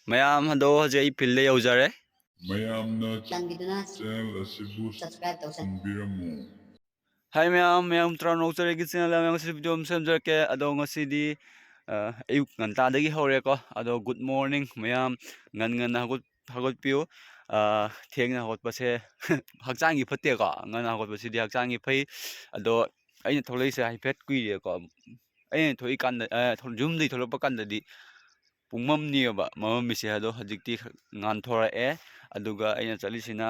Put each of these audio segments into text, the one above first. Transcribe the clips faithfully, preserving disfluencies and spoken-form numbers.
ꯃꯌꯥꯝ ꯑꯗꯣ ꯍꯧꯖꯤꯛ ꯑꯩ ꯐꯤꯜꯗ ꯌꯧꯖꯔꯦ꯫ ꯃꯌꯥꯝꯅ ꯆꯥꯟꯕꯤꯗꯨꯅ ꯆꯦꯅꯦꯜ ꯑꯁꯤꯕꯨ ꯁꯕꯁꯀ꯭ꯔꯥꯏꯕ ꯇꯧꯁꯟ- ꯇꯧꯕꯤꯔꯝꯃꯨ꯫ ꯍꯥꯏ ꯃꯌꯥꯝ, ꯃꯌꯥꯝ ꯇꯔꯥꯝꯅ ꯑꯣꯛꯆꯔꯤ꯫ ꯆꯦꯅꯦꯜ ꯑꯃ ꯉꯁꯤ ꯚꯤꯗꯤꯑꯣ ꯑꯃ ꯁꯦꯝꯖꯔꯛꯀꯦ꯫ ꯑꯗꯣ ꯉꯁꯤꯗꯤ ꯑ, ꯑꯌꯨꯛ ꯉꯟꯇꯥꯗꯒꯤ ꯍꯧꯔꯦꯀꯣ꯫ ꯑꯗꯣ good morning ꯃꯌꯥꯝ, ꯉꯟ ꯉꯟꯅ ꯍꯧꯒꯠ ꯍꯧꯒꯠꯄꯤꯌꯨ꯫ ꯑ, ꯊꯦꯡꯅ ꯍꯧꯒꯠꯄꯁꯦ ꯍꯛꯆꯥꯡꯒꯤ ꯐꯠꯇꯦꯀꯣ꯫ ꯉꯟꯅ ꯍꯧꯒꯠꯄꯁꯤꯗꯤ ꯍꯛꯆꯥꯡꯒꯤ ꯐꯩ꯫ ꯑꯗꯣ ꯑꯩꯅ ꯊꯣꯛꯂꯛꯏꯁꯦ ꯍꯥꯏꯐꯦꯠ ꯀꯨꯏꯔꯦꯀꯣ꯫ ꯑꯩꯅ ꯊꯣꯛꯏꯀꯥꯟꯗ ꯑ, ꯊꯣꯛ- ꯌꯨꯝꯗꯒꯤ ꯊꯣꯛꯂꯛꯄ ꯀꯥꯟꯗꯗꯤ ꯄꯨꯡꯃꯝꯅꯦꯕ ꯃꯝꯃꯝꯃꯤꯁꯦ꯫ ꯑꯗꯣ ꯍꯧꯖꯤꯛꯇꯤ ꯉꯥꯟꯊꯣꯔꯛꯑꯦ꯫ ꯑꯗꯨꯒ ꯑꯩꯅ ꯆꯠꯂꯤꯁꯤꯅ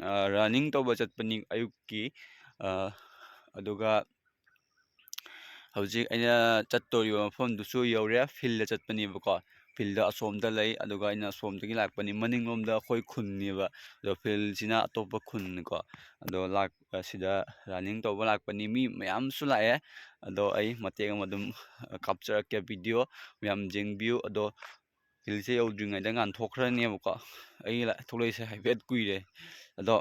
ꯑ, ꯔꯟꯅꯤꯡ ꯇꯧꯕ ꯆꯠꯄꯅꯤ ꯑꯌꯨꯛꯀꯤ꯫ ꯑ, ꯑꯗꯨꯒ ꯍꯧꯖꯤꯛ ꯑꯩꯅ ꯆꯠꯇꯧꯔꯤꯕ ꯃꯐꯝꯗꯨꯁꯨ ꯌꯧꯔꯦ꯫ ꯐꯤꯜꯗ ꯆꯠꯄꯅꯦꯕꯀꯣ꯫ ꯐꯤꯜꯗ ꯑꯁꯣꯝꯗ ꯂꯩ, ꯑꯗꯨꯒ ꯑꯩꯅ ꯑꯁꯣꯝꯗꯒꯤ ꯂꯥꯛꯄꯅꯤ꯫ ꯃꯅꯤꯡꯂꯣꯝꯗ ꯑꯩꯈꯣꯏ ꯈꯨꯟꯅꯦꯕ, ꯑꯗꯣ ꯐꯤꯜꯁꯤꯅ ꯑꯇꯣꯞꯄ ꯈꯨꯟꯅꯤꯀꯣ꯫ ꯑꯗꯣ ꯂꯥꯛ-, ꯑꯁꯤꯗ ꯔꯟꯅꯤꯡ ꯇꯧꯕ ꯂꯥꯛꯄꯅꯤ꯫ ꯃꯤ ꯃꯌꯥꯝꯁꯨ ꯂꯥꯛꯑꯦ꯫ ꯑꯗꯣ ꯑꯩ ꯃꯇꯦꯛ ꯑꯃ ꯑꯗꯨꯝ ꯀꯥꯞꯆꯔꯛꯀꯦ ꯚꯤꯗꯤꯑꯣ꯫ ꯃꯌꯥꯝ ꯌꯦꯡꯕꯤꯌꯨ꯫ ꯑꯗꯣ ꯐꯤꯜꯁꯦ ꯌꯧꯗ꯭ꯔꯤꯉꯩꯗ ꯉꯥꯟꯊꯣꯛꯈ꯭ꯔꯅꯦꯕꯀꯣ꯫ ꯑꯩ ꯂꯥ-, ꯊꯣꯛꯂꯛꯏꯁꯦ ꯍꯥꯏꯐꯦꯠ ꯀꯨꯏꯔꯦ꯫ ꯑꯗꯣ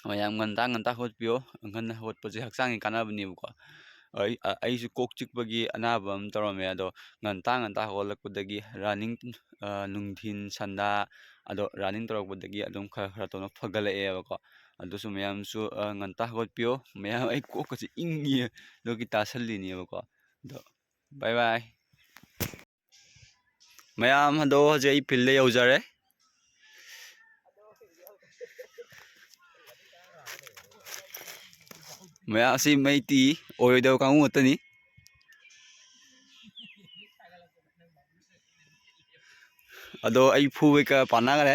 ꯃꯌꯥꯝ ꯉꯟꯇꯥ ꯉꯟꯇꯥ ꯍꯧꯒꯠꯄꯤꯌꯣ꯫ ꯉꯟꯅ ꯍꯧꯒꯠꯄꯁꯦ ꯍꯛꯆꯥꯡꯒꯤ ꯀꯥꯟꯅꯕꯅꯦꯕꯀꯣ꯫ ꯑꯩ, ꯑ-, ꯑꯩꯁꯨ ꯀꯣꯛ ꯆꯤꯛꯄꯒꯤ ꯑꯅꯥꯕ ꯑꯃ ꯇꯧꯔꯝꯃꯦ꯫ ꯑꯗꯣ ꯉꯟꯇꯥ ꯉꯟꯇꯥ ꯍꯧꯒꯠꯂꯛꯄꯗꯒꯤ ꯔꯟꯅꯤꯡ, ꯑ, ꯅꯨꯡꯊꯤꯟ ꯁꯟꯗꯥ, ꯑꯗꯣ ꯔꯟꯅꯤꯡ ꯇꯧꯔꯛꯄꯗꯒꯤ ꯑꯗꯨꯝ ꯈꯔ ꯈꯔ ꯇꯧꯅ ꯐꯒꯠꯂꯛꯑꯦꯕꯀꯣ꯫ ꯑꯗꯨꯁꯨ ꯃꯌꯥꯝꯁꯨ, ꯑ, ꯉꯟꯇꯥ ꯍꯧꯒꯠꯄꯤꯌꯣ꯫ ꯃꯌꯥꯝ ꯑꯩ ꯀꯣꯛꯀꯁꯦ ꯏꯪꯉꯤꯌꯦ, ꯑꯗꯨꯒꯤ ꯇꯥꯁꯜꯂꯤꯅꯦꯕꯀꯣ꯫ ꯑꯗꯣ bye bye꯫ ꯃꯌꯥꯝ ꯑꯗꯣ ꯍꯧꯖꯤꯛ ꯑꯩ ꯐꯤꯜꯗ ꯌꯧꯖꯔꯦ꯫ ꯃꯌꯥꯝꯁꯤ ꯃꯩꯇꯤ ꯑꯣꯏꯔꯣꯏꯗꯕ ꯀꯥꯡꯕꯨ ꯉꯥꯛꯇꯅꯤ꯫ ꯑꯗꯣ ꯑꯩ ꯐꯨꯕꯩ ꯀ-, ꯄꯥꯟꯅꯈ꯭ꯔꯦ꯫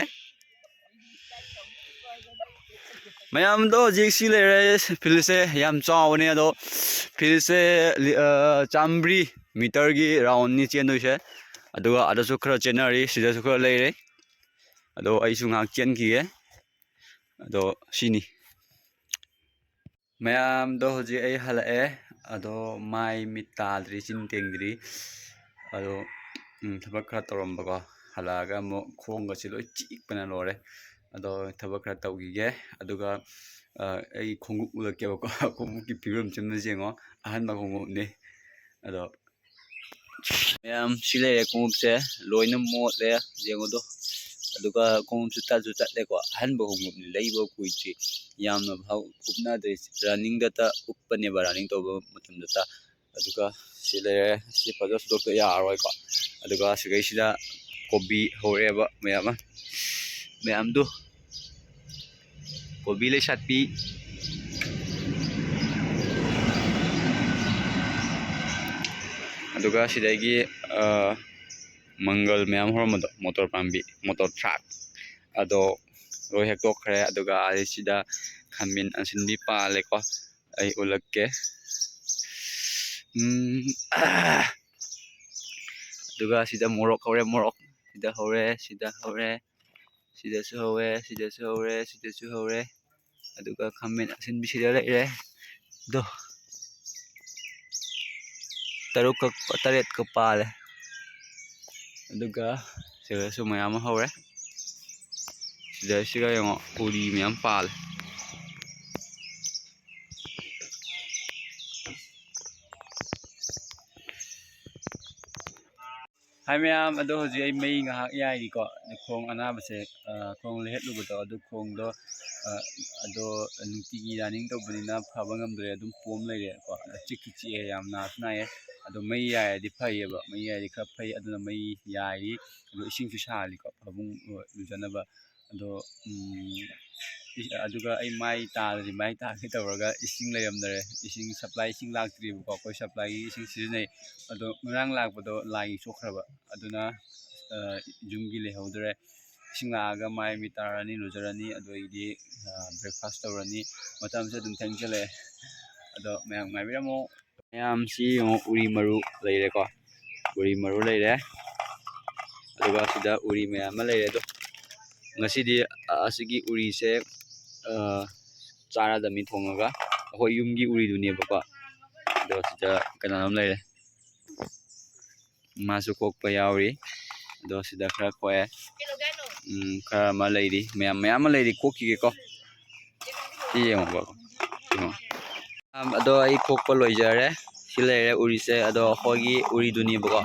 ꯃꯌꯥꯝꯗꯣ ꯍꯧꯖꯤꯛ ꯁꯤ ꯂꯩꯔꯦ꯫ ꯐꯤꯜꯁꯦ ꯌꯥꯝ ꯆꯥꯎꯕꯅꯦ꯫ ꯑꯗꯣ ꯐꯤꯜꯁꯦ ꯂꯤ-, ꯑ, ꯆꯥꯝꯃꯔꯤ ꯃꯤꯇꯔꯒꯤ ꯔꯥꯎꯟꯅꯤ ꯆꯦꯟꯗꯣꯏꯁꯦ꯫ ꯑꯗꯨꯒ ꯑꯗꯁꯨ ꯈꯔ ꯆꯦꯟꯅꯔꯤ, ꯁꯤꯗꯁꯨ ꯈꯔ ꯂꯩꯔꯦ꯫ ꯑꯗꯣ ꯑꯩꯁꯨ ꯉꯥꯏꯍꯥꯛ ꯆꯦꯟꯈꯤꯒꯦ꯫ ꯑꯗꯣ ꯁꯤꯅꯤ꯫ ꯃꯌꯥꯝꯗꯣ ꯍꯧꯖꯤꯛ ꯑꯩ ꯍꯜꯂꯛꯑꯦ꯫ ꯑꯗꯣ ꯃꯥꯏ ꯃꯤꯠ ꯇꯥꯗ꯭ꯔꯤ, ꯆꯤꯟ ꯇꯦꯡꯗ꯭ꯔꯤ꯫ ꯑꯗꯣ, ꯎꯝ, ꯊꯕꯛ ꯈꯔ ꯇꯧꯔꯝꯕꯀꯣ꯫ ꯍꯜꯂꯛꯑꯒ ꯑꯃꯨꯛ ꯈꯣꯡꯒꯁꯦ ꯂꯣꯏ ꯆꯤꯛꯄꯅ ꯂꯣꯏꯔꯦ꯫ ꯑꯗꯣ ꯊꯕꯛ ꯈꯔ ꯇꯧꯈꯤꯒꯦ꯫ ꯑꯗꯨꯒ, ꯑ, ꯑꯩ ꯈꯣꯡꯎꯞ ꯎꯠꯂꯛꯀꯦꯕꯀꯣ꯫ ꯈꯣꯡꯎꯞꯀꯤ ꯐꯤꯕꯝꯁꯦ ꯑꯝꯇ ꯌꯦꯡꯉꯣ꯫ ꯑꯍꯟꯕ ꯈꯣꯡꯎꯞꯅꯤ꯫ ꯑꯗꯣ ꯃꯌꯥꯝ, ꯁꯤ ꯂꯩꯔꯦ ꯈꯣꯡꯎꯞꯁꯦ, ꯂꯣꯏꯅ ꯃꯣꯠꯂꯦ, ꯌꯦꯡꯉꯨꯗꯣ꯫ ꯑꯗꯨꯒ ꯈꯣꯡꯎꯞꯁꯨ ꯇꯠꯁꯨ ꯇꯠꯂꯦꯀꯣ, ꯑꯍꯟꯕ ꯈꯣꯡꯎꯞꯅꯤ, ꯂꯩꯕ ꯀꯨꯏꯗ꯭ꯔꯤ, ꯌꯥꯝꯅ ꯐꯥꯎ ꯎꯞꯅꯗ꯭ꯔꯤ꯫ ꯔꯟꯅꯤꯡꯗꯇ ꯎꯞꯄꯅꯦꯕ, ꯔꯟꯅꯤꯡ ꯇꯧꯕ ꯃꯇꯝꯗꯇ꯫ ꯑꯗꯨꯒ ꯁꯤ ꯂꯩꯔꯦ, ꯁꯤ ꯐꯖ ꯁꯨꯗꯣꯛꯇ ꯌꯥꯔꯔꯣꯏꯀꯣ꯫ ꯑꯗꯨꯒ ꯁꯤꯈꯩꯁꯤꯗ ꯀꯣꯕꯤ ꯍꯧꯔꯛꯑꯦꯕ ꯃꯌꯥꯝ ꯑꯃ, ꯃꯌꯥꯝꯗꯨ, ꯀꯣꯕꯤ ꯂꯩꯁꯥꯠꯄꯤ꯫ ꯑꯗꯨꯒ ꯁꯤꯗꯒꯤ, ꯑ, ꯃꯪꯒꯜ ꯃꯌꯥꯝ ꯍꯧꯔꯝꯕꯗꯣ, ꯃꯣꯇꯣꯔ ꯄꯥꯝꯕꯤ, ꯃꯣꯇꯣꯔ ꯊ꯭ꯔꯥꯛ, ꯑꯗꯣ ꯂꯣꯏ ꯍꯦꯛꯇꯣꯛꯈ꯭ꯔꯦ꯫ ꯑꯗꯨꯒ ꯑꯁꯤꯗ ꯈꯥꯃꯦꯟ ꯑꯁꯤꯟꯕꯤ ꯄꯥꯜꯂꯦꯀꯣ, ꯑꯩ ꯎꯠꯂꯛꯀꯦ꯫ ꯎꯝ, ꯑꯗꯨꯒ ꯁꯤꯗ ꯃꯣꯔꯣꯛ ꯍꯧꯔꯦ, ꯃꯣꯔꯣꯛ ꯁꯤꯗ ꯍꯧꯔꯦ, ꯁꯤꯗ ꯍꯧꯔꯦ, ꯁꯤꯗꯁꯨ ꯍꯧꯔꯦ, ꯁꯤꯗꯁꯨ ꯍꯧꯔꯦ, ꯁꯤꯗꯁꯨ ꯍꯧꯔꯦ꯫ ꯑꯗꯨꯒ ꯈꯥꯃꯦꯟ ꯑꯁꯤꯟꯕꯤꯁꯤꯗ ꯂꯩꯔꯦ꯫ ꯑꯗꯣ ꯇꯔꯨꯛꯀ ꯇꯔꯦꯠꯀ ꯄꯥꯜꯂꯦ꯫ ꯑꯗꯨꯒ ꯁꯤꯗꯁꯨ ꯃꯌꯥꯝ ꯑꯃ ꯍꯧꯔꯦ꯫ ꯁꯤꯗ ꯁꯤꯒ ꯌꯦꯡꯉꯣ, ꯎꯔꯤ ꯃꯌꯥꯝ ꯄꯥꯜꯂꯦ꯫ ꯍꯥꯏ ꯃꯌꯥꯝ, ꯑꯗꯣ ꯍꯧꯖꯤꯛ ꯑꯩ ꯃꯩ ꯉꯥꯏꯍꯥꯛ ꯌꯥꯏꯔꯤꯀꯣ꯫ ꯈꯣꯡ ꯑꯅꯥꯕꯁꯦ, ꯑ, ꯈꯣꯡ ꯂꯩꯍꯠꯂꯨꯕꯗꯣ, ꯑꯗꯨ ꯈꯣꯡꯗꯣ, ꯑ, ꯑꯗꯣ ꯅꯨꯡꯇꯤꯒꯤ ꯔꯟꯅꯤꯡ ꯇꯧꯕꯅꯤꯅ ꯐꯕ ꯉꯝꯗ꯭ꯔꯦ, ꯑꯗꯨꯝ ꯄꯣꯝ ꯂꯩꯔꯦꯀꯣ꯫ ꯆꯤꯛꯁꯨ ꯆꯤꯛꯑꯦ, ꯌꯥꯝ ꯅꯥꯁꯨ ꯅꯥꯏꯌꯦ꯫ ꯑꯗꯣ ꯃꯩ ꯌꯥꯏꯔꯗꯤ ꯐꯩꯌꯦꯕ, ꯃꯩ ꯌꯥꯏꯔꯗꯤ ꯈꯔ ꯐꯩ꯫ ꯑꯗꯨꯅ ꯃꯩ ꯌꯥꯏꯔꯤ, ꯑꯗꯣ ꯏꯁꯤꯡꯁꯨ ꯁꯥꯍꯜꯂꯤꯀꯣ, ꯐꯃꯨꯡ, ꯑ, ꯂꯨꯖꯅꯕ꯫ ꯑꯗꯣ, ꯎꯝ, ꯏ-, ꯑꯗꯨꯒ ꯑꯩ ꯃꯥꯏ ꯇꯥꯗ꯭ꯔꯤ, ꯃꯥꯏ ꯇꯥꯒꯦ ꯇꯧꯔꯒ ꯏꯁꯤꯡ ꯂꯩꯔꯝꯗꯔꯦ꯫ ꯏꯁꯤꯡ ꯁꯄ꯭ꯂꯥꯏ, ꯏꯁꯤꯡ ꯂꯥꯛꯇ꯭ꯔꯤꯕꯀꯣ, ꯑꯩꯈꯣꯏ ꯁꯄ꯭ꯂꯥꯏꯒꯤ ꯏꯁꯤꯡ ꯁꯤꯖꯤꯟꯅꯩ꯫ ꯑꯗꯣ ꯉꯔꯥꯡ ꯂꯥꯛꯄꯗꯣ ꯂꯥꯏꯒꯤ ꯁꯣꯛꯈ꯭ꯔꯕ, ꯑꯗꯨꯅ, ꯑ, ꯌꯨꯝꯒꯤ ꯂꯩꯍꯧꯗ꯭ꯔꯦ꯫ ꯏꯁꯤꯡ ꯂꯥꯛꯑꯒ ꯃꯥꯏ ꯃꯤꯠ ꯇꯥꯔꯅꯤ, ꯂꯨꯖꯔꯅꯤ, ꯑꯗꯨ ꯑꯩꯗꯤ, ꯑ, breakfast ꯇꯧꯔꯅꯤ꯫ ꯃꯇꯝꯁꯦ ꯑꯗꯨꯝ ꯊꯦꯡꯖꯤꯜꯂꯛꯑꯦ꯫ ꯑꯗꯣ ꯃꯌꯥꯝ ꯉꯥꯏꯕꯤꯔꯝꯃꯣ꯫ ꯃꯌꯥꯝꯁꯤ ꯌꯦꯡꯉꯣ, ꯎꯔꯤ ꯃꯔꯨ ꯂꯩꯔꯦꯀꯣ, ꯎꯔꯤ ꯃꯔꯨ ꯂꯩꯔꯦ꯫ ꯑꯗꯨꯒ ꯁꯤꯗ ꯎꯔꯤ ꯃꯌꯥꯝ ꯑꯃ ꯂꯩꯔꯦ꯫ ꯑꯗꯣ ꯉꯁꯤꯗꯤ ꯑꯁꯤꯒꯤ ꯎꯔꯤꯁꯦ, ꯑ, ꯆꯥꯔꯗꯕꯅꯤ ꯊꯣꯡꯉꯒ, ꯑꯩꯈꯣꯏ ꯌꯨꯝꯒꯤ ꯎꯔꯤꯗꯨꯅꯦꯕꯀꯣ꯫ ꯑꯗꯣ ꯁꯤꯗ ꯀꯩꯅꯣ ꯑꯃ ꯂꯩꯔꯦ, ꯃꯥꯁꯨ ꯀꯣꯛꯄ ꯌꯥꯎꯔꯤ꯫ ꯑꯗꯣ ꯁꯤꯗ ꯈꯔ ꯀꯣꯛꯑꯦ꯫ ꯎꯝ, ꯈꯔ ꯑꯃ ꯂꯩꯔꯤ, ꯃꯌꯥꯝ, ꯃꯌꯥꯝ ꯑꯃ ꯂꯩꯔꯤ, ꯀꯣꯛꯈꯤꯒꯦꯀꯣ꯫ ꯁꯤ ꯌꯦꯡꯉꯣꯕ꯫ ꯌꯦꯡꯉꯣ꯫ ꯑꯝ, ꯑꯗꯣ ꯑꯩ ꯀꯣꯛꯄ ꯂꯣꯏꯖꯔꯦ꯫ ꯁꯤ ꯂꯩꯔꯦ ꯎꯔꯤꯁꯦ, ꯑꯗꯣ ꯑꯩꯈꯣꯏꯒꯤ ꯎꯔꯤꯗꯨꯅꯦꯕꯀꯣ꯫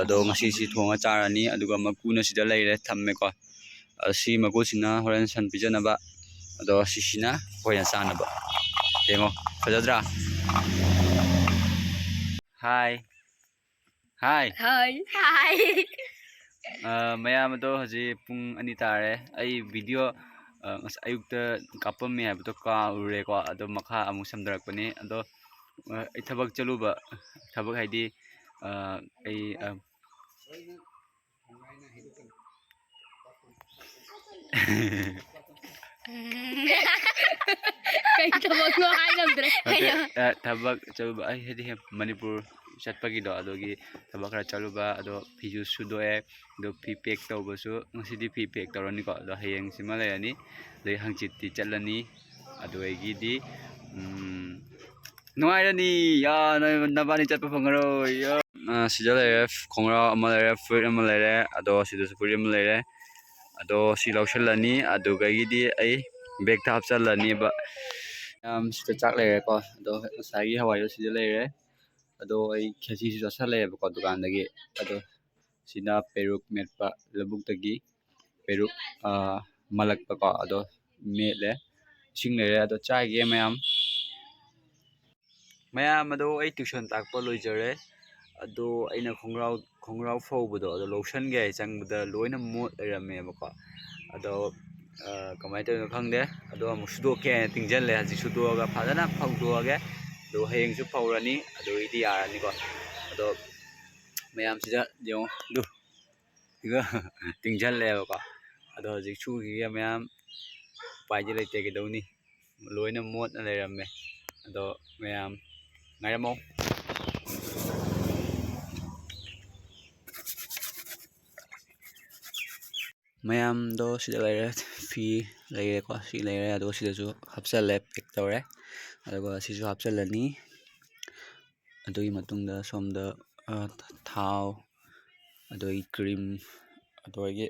ꯑꯗꯣ ꯉꯁꯤꯁꯤ ꯊꯣꯡꯉ ꯆꯥꯔꯅꯤ, ꯑꯗꯨꯒ ꯃꯀꯨꯅ ꯁꯤꯗ ꯂꯩꯔꯦ, ꯊꯝꯃꯦꯀꯣ꯫ ꯑꯗꯣ ꯁꯤ ꯃꯀꯨꯁꯤꯅ ꯍꯣꯔꯦꯟ ꯁꯟ ꯄꯤꯖꯅꯕ꯫ ꯑꯗꯣ ꯁꯤꯁꯤꯅ ꯑꯩꯈꯣꯏꯅ ꯆꯥꯅꯕ꯫ ꯌꯦꯡꯉꯣ, ꯐꯖꯗ꯭ꯔꯥ? ꯍꯥꯏ꯫ ꯍꯥꯏ꯫ ꯍꯥꯏ꯫ ꯍꯥꯏ꯫ ꯑ, ꯃꯌꯥꯝ ꯑꯗꯣ ꯍꯧꯖꯤꯛ ꯄꯨꯡ ꯑꯅꯤ ꯇꯥꯔꯦ꯫ ꯑꯩ ꯚꯤꯗꯤꯑꯣ, ꯑ, ꯉꯁꯥꯏ ꯑꯌꯨꯛꯇ ꯀꯥꯞꯄꯝꯃꯦ ꯍꯥꯏꯕꯗꯣ ꯀꯥꯎꯔꯨꯔꯦꯀꯣ꯫ ꯑꯗꯣ ꯃꯈꯥ ꯑꯃꯨꯛ ꯁꯝꯊꯔꯛꯄꯅꯤ꯫ ꯑꯗꯣ, ꯑ, ꯑꯩ ꯊꯕꯛ ꯆꯠꯂꯨꯕ, ꯊꯕꯛ ꯍꯥꯏꯗꯤ, ꯑ, ꯑꯩ, ꯑ, ꯀꯩ ꯊꯕꯛꯅꯣ ꯍꯥꯏ ꯉꯝꯗ꯭ꯔꯦ꯫ ꯅꯠꯇꯦ, ꯑ, ꯊꯕꯛ ꯆꯠꯂꯨꯕ, ꯑꯩ ꯍꯥꯏꯗꯤ ꯃꯅꯤꯄꯨꯔ ꯆꯠꯄꯒꯤꯗꯣ, ꯑꯗꯨꯒꯤ ꯊꯕꯛ ꯈꯔ ꯆꯠꯂꯨꯕ, ꯑꯗꯣ ꯐꯤꯁꯨ ꯁꯨꯗꯣꯛꯑꯦ, ꯑꯗꯣ ꯐꯤ ꯄꯦꯛ ꯇꯧꯕꯁꯨ ꯉꯁꯤꯗꯤ ꯐꯤ ꯄꯦꯛ ꯇꯧꯔꯅꯤꯀꯣ, ꯑꯗꯣ ꯍꯌꯦꯡꯁꯤꯃ ꯂꯩꯔꯅꯤ, ꯑꯗꯩ ꯍꯪꯆꯤꯠꯇꯤ ꯆꯠꯂꯅꯤ, ꯑꯗꯨꯗꯒꯤꯗꯤ, ꯎꯝ, ꯅꯨꯡꯉꯥꯏꯔꯅꯤ꯫ ꯌꯥ, ꯅꯣꯏ ꯅꯕꯥꯅꯤ ꯆꯠꯄ ꯐꯪꯉꯔꯣꯏ꯫ ꯌꯥ꯫ ꯑ, ꯁꯤꯗ ꯂꯩꯔꯦ, ꯈꯣꯡꯒ꯭ꯔꯥꯎ ꯑꯃ ꯂꯩꯔꯦ, ꯐꯨꯔꯤꯠ ꯑꯃ ꯂꯩꯔꯦ, ꯑꯗꯣ ꯁꯤꯗꯁꯨ ꯐꯨꯔꯤꯠ ꯑꯃ ꯂꯩꯔꯦ꯫ ꯑꯗꯣ ꯁꯤ ꯂꯧꯁꯤꯜꯂꯅꯤ, ꯑꯗꯨꯗꯒꯤꯗꯤ ꯑꯩ ꯕꯦꯛꯇ ꯍꯥꯞꯆꯜꯂꯅꯦꯕ꯫ ꯌꯥꯝ ꯁꯤꯗ ꯆꯥꯛ ꯂꯩꯔꯦꯀꯣ, ꯑꯗꯣ ꯉꯁꯥꯏꯒꯤ ꯍꯋꯥꯏꯗꯣ ꯁꯤꯗ ꯂꯩꯔꯦ꯫ ꯑꯗꯣ ꯑꯩ ꯈꯦꯆꯤꯁꯨ ꯆꯥꯁꯜꯂꯛꯑꯦꯕꯀꯣ ꯗꯨꯀꯥꯟꯗꯒꯤ꯫ ꯑꯗꯣ ꯁꯤꯅ ꯄꯦꯔꯨꯛ ꯃꯦꯠꯄ, ꯂꯧꯕꯨꯛꯇꯒꯤ ꯄꯦꯔꯨꯛ, ꯑ, ꯃꯜꯂꯛꯄꯀꯣ, ꯑꯗꯣ ꯃꯦꯠꯂꯦ꯫ ꯏꯁꯤꯡ ꯂꯩꯔꯦ, ꯑꯗꯣ ꯆꯥꯏꯒꯦ ꯃꯌꯥꯝ꯫ ꯃꯌꯥꯝ ꯑꯗꯣ ꯑꯩ ꯇ꯭ꯌꯨꯁꯟ ꯇꯥꯛꯄ ꯂꯣꯏꯖꯔꯦ꯫ ꯑꯗꯣ ꯑꯩꯅ ꯈꯣꯡꯒ꯭ꯔꯥꯎ, ꯈꯣꯡꯒ꯭ꯔꯥꯎ ꯐꯧꯕꯗꯣ ꯑꯗꯣ ꯂꯧꯁꯟꯒꯦ ꯍꯥꯏ ꯆꯪꯕꯗ ꯂꯣꯏꯅ ꯃꯣꯠ ꯂꯩꯔꯝꯃꯦꯕꯀꯣ꯫ ꯑꯗꯣ, ꯑ, ꯀꯃꯥꯏꯅ ꯇꯧꯔꯤꯅꯣ ꯈꯪꯗꯦ꯫ ꯑꯗꯣ ꯑꯃꯨꯛ ꯁꯨꯗꯣꯛꯀꯦ ꯍꯥꯏꯅ ꯇꯤꯡꯁꯤꯜꯂꯦ꯫ ꯍꯧꯖꯤꯛ ꯁꯨꯗꯣꯛꯑꯒ ꯐꯖꯅ ꯐꯧꯗꯣꯛꯑꯒꯦ꯫ ꯑꯗꯣ ꯍꯌꯦꯡꯁꯨ ꯐꯧꯔꯅꯤ꯫ ꯑꯗꯨꯒꯤꯗꯤ ꯌꯥꯔꯅꯤꯀꯣ꯫ ꯑꯗꯣ ꯃꯌꯥꯝꯁꯤꯗ ꯌꯦꯡꯉꯣ꯫ ꯑꯗꯨ ꯁꯤꯒ ꯇꯤꯡꯁꯤꯜꯂꯦꯕꯀꯣ꯫ ꯑꯗꯣ ꯍꯧꯖꯤꯛ ꯁꯨꯈꯤꯒꯦ ꯃꯌꯥꯝ, ꯎꯄꯥꯏꯗꯤ ꯂꯩꯇꯦ, ꯀꯩꯗꯧꯅꯤ? ꯂꯣꯏꯅ ꯃꯣꯠꯅ ꯂꯩꯔꯝꯃꯦ꯫ ꯑꯗꯣ ꯃꯌꯥꯝ ꯉꯥꯏꯔꯝꯃꯣ꯫ ꯃꯌꯥꯝꯗꯣ ꯁꯤꯗ ꯂꯩꯔꯦ, ꯐꯤ ꯂꯩꯔꯦꯀꯣ, ꯁꯤ ꯂꯩꯔꯦ, ꯑꯗꯨꯒ ꯁꯤꯗꯁꯨ ꯍꯥꯞꯆꯜꯂꯦ, ꯄꯦꯛ ꯇꯧꯔꯦ꯫ ꯑꯗꯨꯒ ꯁꯤꯁꯨ ꯍꯥꯞꯆꯜꯂꯅꯤ꯫ ꯑꯗꯨꯒꯤ ꯃꯇꯨꯡꯗ ꯁꯣꯝꯗ, ꯑ, ꯊꯥꯎ, ꯑꯗꯨꯗꯒꯤ ꯀ꯭ꯔꯤꯝ, ꯑꯗꯨꯗꯒꯤ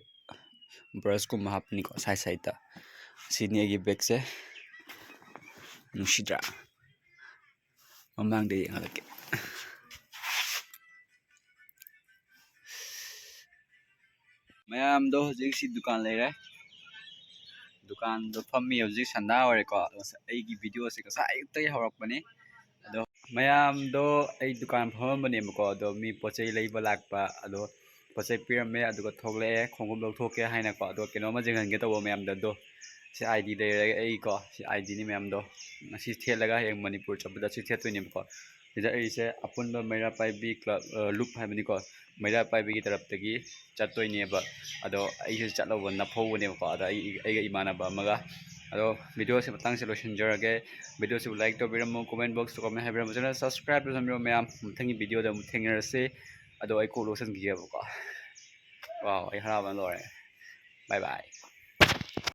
ꯕ꯭ꯔꯁꯀꯨꯝꯕ ꯍꯥꯞꯄꯅꯤꯀꯣ ꯁꯥꯏꯠ ꯁꯥꯏꯠꯇ꯫ ꯁꯤꯅꯤ ꯑꯩꯒꯤ ꯕꯦꯛꯁꯦ꯫ ꯅꯨꯡꯁꯤꯗ꯭ꯔꯥ? ꯃꯃꯥꯡꯗ ꯌꯦꯡꯍꯜꯂꯛꯀꯦ꯫ ꯃꯌꯥꯝꯗꯣ ꯍꯧꯖꯤꯛꯁꯤ ꯗꯨꯀꯥꯟ ꯂꯩꯔꯦ꯫ ꯗꯨꯀꯥꯟꯗꯣ ꯐꯝꯃꯤ ꯍꯧꯖꯤꯛ ꯁꯟꯗꯥ ꯑꯣꯏꯔꯦꯀꯣ꯫ ꯑꯗꯣ ꯑꯩꯒꯤ ꯚꯤꯗꯤꯑꯣꯁꯦ ꯉꯁꯥꯏ ꯑꯌꯨꯛꯇꯒꯤ ꯍꯧꯔꯛꯄꯅꯤ꯫ ꯑꯗꯣ ꯃꯌꯥꯝꯗꯣ ꯑꯩ ꯗꯨꯀꯥꯟ ꯐꯝꯃꯝꯕꯅꯦꯕꯀꯣ꯫ ꯑꯗꯣ ꯃꯤ ꯄꯣꯠ ꯆꯩ ꯂꯩꯕ ꯂꯥꯛꯄ꯫ ꯑꯗꯣ ꯄꯣꯠ ꯆꯩ ꯄꯤꯔꯝꯃꯦ꯫ ꯑꯗꯨꯒ ꯊꯣꯛꯂꯛꯑꯦ, ꯈꯣꯡꯎꯞ ꯂꯧꯊꯣꯛꯀꯦ ꯍꯥꯏꯅꯀꯣ꯫ ꯑꯗꯣ ꯀꯩꯅꯣꯝꯃ ꯌꯦꯡꯍꯟꯒꯦ ꯇꯧꯕ ꯃꯌꯥꯝꯗ꯫ ꯑꯗꯣ ꯁꯤ ꯑꯥꯏ ꯗꯤ ꯂꯩꯔꯦ ꯑꯩꯀꯣ꯫ ꯁꯤ ꯑꯥꯏ ꯗꯤꯅꯤ ꯃꯌꯥꯝꯗꯣ꯫ ꯉꯁꯤ ꯊꯦꯠꯂꯒ ꯍꯌꯦꯡ ꯃꯅꯤꯄꯨꯔ ꯆꯠꯄꯗ ꯁꯤ ꯊꯦꯠꯇꯣꯏꯅꯦꯕꯀꯣ꯫ ꯁꯤꯗ ꯑꯩꯁꯦ ꯑꯄꯨꯟꯕ ꯃꯩꯔꯥ ꯄꯥꯏꯕꯤ ꯀ꯭ꯂꯕ, ꯑ, ꯂꯨꯞ ꯍꯥꯏꯕꯅꯤꯀꯣ, ꯃꯩꯔꯥ ꯄꯥꯏꯕꯤꯒꯤ ꯇꯔꯞꯇꯒꯤ ꯆꯠꯇꯣꯏꯅꯦꯕ꯫ ꯑꯗꯣ ꯑꯩꯁꯨ ꯆꯠꯂꯧꯕ ꯅꯐꯧꯕꯅꯦꯕꯀꯣ꯫ ꯑꯗꯣ ꯑꯩ, ꯑꯩꯒ ꯏꯃꯥꯟꯅꯕ ꯑꯃꯒ꯫ ꯑꯗꯣ ꯚꯤꯗꯤꯑꯣꯁꯤ ꯃꯇꯥꯡꯁꯤ ꯂꯣꯏꯁꯤꯟꯖꯔꯒꯦ꯫ ꯚꯤꯗꯤꯑꯣꯁꯤꯕꯨ ꯂꯥꯏꯛ ꯇꯧꯕꯤꯔꯝꯃꯣ, ꯀꯣꯃꯦꯟ ꯕꯣꯛꯁꯇ ꯀꯣꯃꯦꯟ ꯍꯥꯏꯕꯤꯔꯝꯃꯣ, ꯆꯦꯅꯦꯜ ꯁꯕꯁꯀ꯭ꯔꯥꯏꯕ ꯇꯧꯁꯟꯕꯤꯔꯝꯃꯣ ꯃꯌꯥꯝ꯫ ꯃꯊꯪꯒꯤ ꯚꯤꯗꯤꯑꯣꯗ ꯑꯃꯨꯛ ꯊꯦꯡꯅꯔꯁꯤ꯫ ꯑꯗꯣ ꯑꯩ ꯀꯣꯛ ꯂꯧꯁꯟꯈꯤꯒꯦꯕꯀꯣ꯫ ꯋꯥꯎ, ꯑꯩ ꯍꯔꯥꯎꯕꯅ ꯂꯣꯏꯔꯦ꯫ ꯕꯥꯏ ꯕꯥꯏ꯫